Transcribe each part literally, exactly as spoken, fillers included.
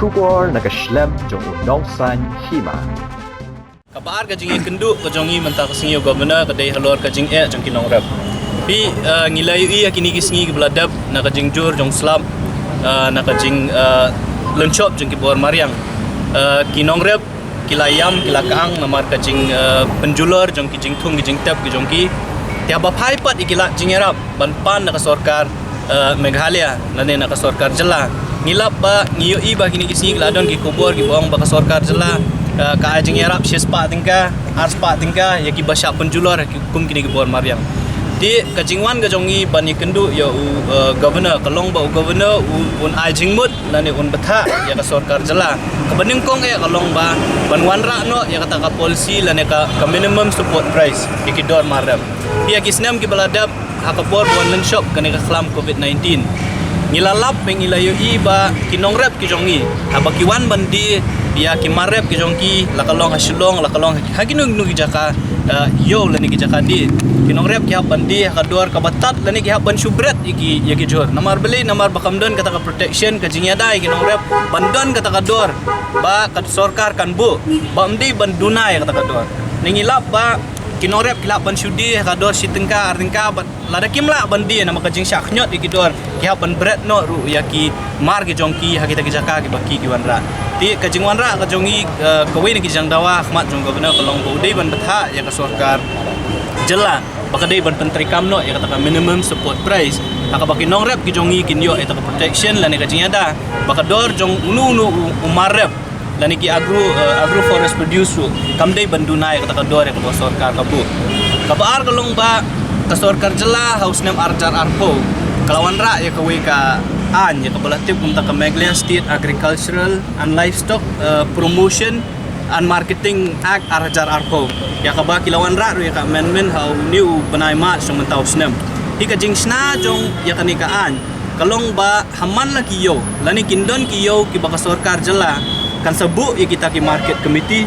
Khubor na ka shlem jong u nongsan hima. Kaba ar ka jingïakynduh ka jong ngi mynta ka sngi u Governor ka dei halor ka jingeh jong ki nongrep. Phi, eh, ngi la ïohi ha kine ki sngi kiba la dep na ka jingjur jong slap, eh, na ka jing, eh, lynshop jong ki bor mariang. Eh, ki nongrep ki la ïam, ki la kang namar ka jing, eh, pynjulor jong ki jingthung ki jingtep ki jong ki. Te haba phai pat ïa ki lad jingïarap ban pan na ka sorkar, eh, Meghalaya lane na ka sorkar jylla, ngi lap ba ngi ïohi ba kine ki sngi ki la don ki khubor kiba ong ba ka sorkar jylla, eh, ka ai jingïarap shispah tyngka, arspah tyngka ïa kiba shah pynjulor kum kine ki bor mariang. Te ka jingwan ka jong ngi ban ïakynduh ïa u, eh, Governor, ka long ba u Governor u, un ai jingmut lane un bthah ïa ka sorkar jylla. Kaba nyngkong eh ka long ba ban wanrah noh ïa kata ka policy lane ka, ka minimum support price ïa ki dor mar rep. Ïa ki snem kiba la dep ha ka por ba wan lynshop kane ka khlam covid nineteen, ngi la lap bad ngi la ïohi ba ki nongrep ki jong ngi haba ki wan ban die ïa ki mar rep ki jong ki, la ka long ha Shillong, la ka long ha kino kino ki jaka, eh, ïew lane ki jaka die, ki nongrep ki hap ban die ha ka dor kaba tad lane ki hap ban shu bret ïa ki, ïa ki jhur. Namar balei? Namar ba kam don kata ka protection, ka jingïada ïa ki nongrep ban don kata ka dor ba ka sorkar kan buh, ba ym dei ban duna ïa kata ka dor. Ngi lap ba ki nongrep ki lah ban shu die ha ka dor shi tyngka, ar tyngka, bad lada kim lah ban die namar ka jingshah khñiot ïa ki dor, ki hap ban bret noh ruh ïa ki mar ki jong ki ha kita ki jaka kiba ki, ki wanrah. Te ka jingwanrah ka jong ngi, eh, kawei na ki jingdawa ha khmat jong u Governor ka long ba u dei ban bthah ïa ka sorkar jylla ba ka dei ban pyntreikam noh ïa kata ka minimum support price ha kaba ki nongrep ki jong ngi kin ïoh ïa kata ka protection lane ka jingïada ba ka dor jong uno uno u, u mar rep lane ki agro, eh, agro forest produce ruh kam dei ban duna ïa kata ka dor ïa kaba ka sorkar ka buh. Kaba ar ka long ba ka sorkar jylla ha u snem ar hajar arphew ka la wanrah ïa kawei ka aiñ ïa kaba la tip kumta ka Meghalaya State Agricultural and Livestock, eh, Promotion and Marketing Act ar hajar arphew, ïa kaba ki la wanrah ruh ïa ka amendment ha une u bnai March jong mynta u snem. Hi ka jingshna jong ïa kane ka aiñ ka long ba ha man la ki ïew lane kin don ki ïew kiba ka sorkar jylla kan sa buh ïa kita ki market committee,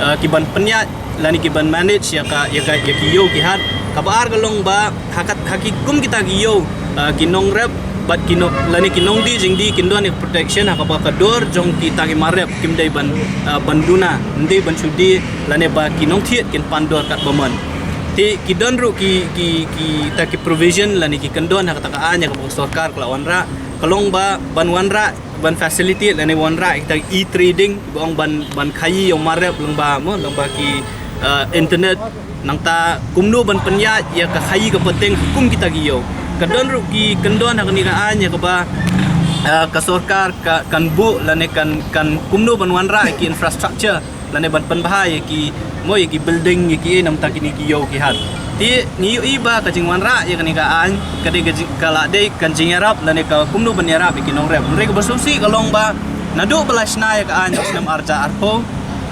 eh, ki ban pynïaid lane ki ban manage ïa ka, ïa ka, ïa ki ïew ki hat. Kaba ar ka long ba ha kat, ha ki kum kita ki ïew, eh, ki nongrep bad ki nong, lane ki nongdie jingdie kin don ïa ka protection ha kaba ka dor jong kita ki mar rep kim dei ban, eh, ban duna, ym dei ban shu die lane ba ki nongthied kin pan dor katba mon. Te ki don ruh ki, ki, kita ki provision lane ki kyndon ha kata ka aiñ ïa kaba ka sorkar ka la wanrah ka long ba ban wanrah, ban facilitate lane wanrah kita e-trading, ba ong ban, ban khaïi ïa u mar rep lyngba mo, lyngba ki, eh, internet. Nangta kumno ban pynïaid ïa ka khaïi ka pateng ha kum kita ki ïew. Ka don ruh ki kyndon ha kane ka aiñ ïa kaba, eh, ka sorkar ka, kan buh lane kan, kan kumno ban wanrah ïa ki infrastructure lane ban pynbha ïa ki, mo, ïa ki building, ïa ki, eh, namta kine ki ïew ki hat. Te ngi ïohi ba ka jingwanrah ïa kane ka aiñ ka dei ka jing, ka la dei ka jingïarap lane ka kumno ban ïarap ïa ki nongrep. Hynrei kaba sngewsih ka long ba naduh ba la shna ïa ka aiñ ha u snem ar hajar arphew,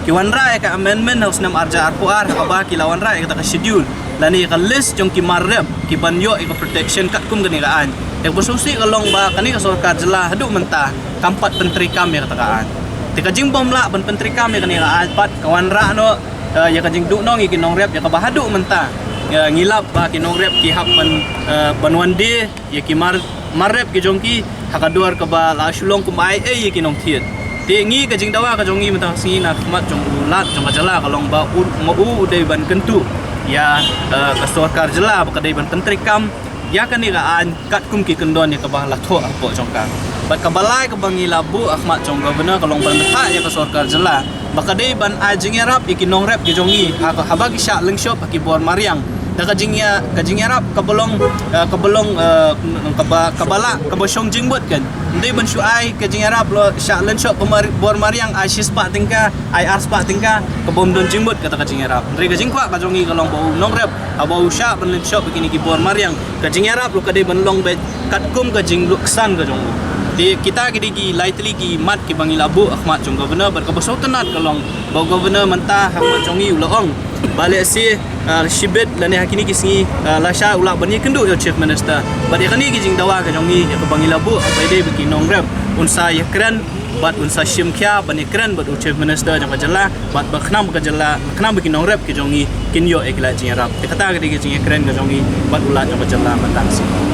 ki wanrah ïa ka amendment ha u snem ar hajar arphew ar ha kaba ki la wanrah ïa kata ka schedule lane ïa ka list jong ki mar rep ki ban ïoh ïa ka protection katkum kane ka aiñ. Te kaba sngewsih ka long ba kane ka sorkar jylla haduh mynta kam pat pyntreikam ïa kata ka aiñ. Te ka jingbymlah ban pyntreikam ïa kane ka aiñ pat ka wanrah noh, eh, ïa ka jingduhnong ïa ki nongrep ïa kaba haduh mynta, eh, ngi lap ba ki nongrep ki hap ban, eh, ban wan die ïa ki mar, mar rep ki jong ki ha ka dor kaba la shu long kum ai ei ïa ki nongthied. Te ngi ka jingdawa ka jong ngi mynta ka sngi na khmat jong u Lat jong ka jylla ka long ba u, ma u u dei ban kyntu ïa, eh, ka sorkar jylla ba ka dei ban pyntreikam ïa kane ka aiñ katkum ki kyndon ïa kaba la thoh hapoh jong ka. Bad kaba lai kaba ngi la buh ha khmat jong u Governor ka long ban bthah ïa ka sorkar jylla ba ka dei ban ai jingïarap ïa ki nongrep ki jong ngi ha, haba ki shah lynshop ha ki bor mariang. Da ka jingïa, ka jingïarap kaba long, eh, kaba long, eh, kaba, kaba lah, kaba shong jingmut kan. Ym dei ban shu ai ka jingïarap la shah lynshop ha mar, bor mariang ai shispah tyngka, ai arspah tyngka, kaba ym don jingmut kata ka jingïarap. Hynrei ka jingkwah ka jong ngi ka long ba u nongrep haba u shah ban lynshop ha kine ki bor mariang, ka jingïarap ruh ka dei ban long beit katkum ka jingluksan ka jong u. Te kita ki dei ki lai tylli ki mat kiba ngi la buh ha khmat jong u Governor bad kaba sngewtynnat ka long ba u Governor mynta ha khmat jong ngi u la ong ba lehse, ah, shibit lane ha kine ki sngi, ah, lashai u lah ban ïakynduh ïa u Chief Minister. Bad ïa kane ki jingdawa ka jong ngi ïa kaba ngi la buh ha kaba ïadei bad ki nongrep, un sa ïakren bad un sa shim khia ban ïakren bad u Chief Minister jong ka jylla bad ba khnang ba ka jylla, khnang ba ki nongrep ki jong ngi kin ïoh ïa ki lad jingïarap. Te kata ka dei ka jingïakren ka jong ngi bad u Lat jong ka jylla mynta ka sngi.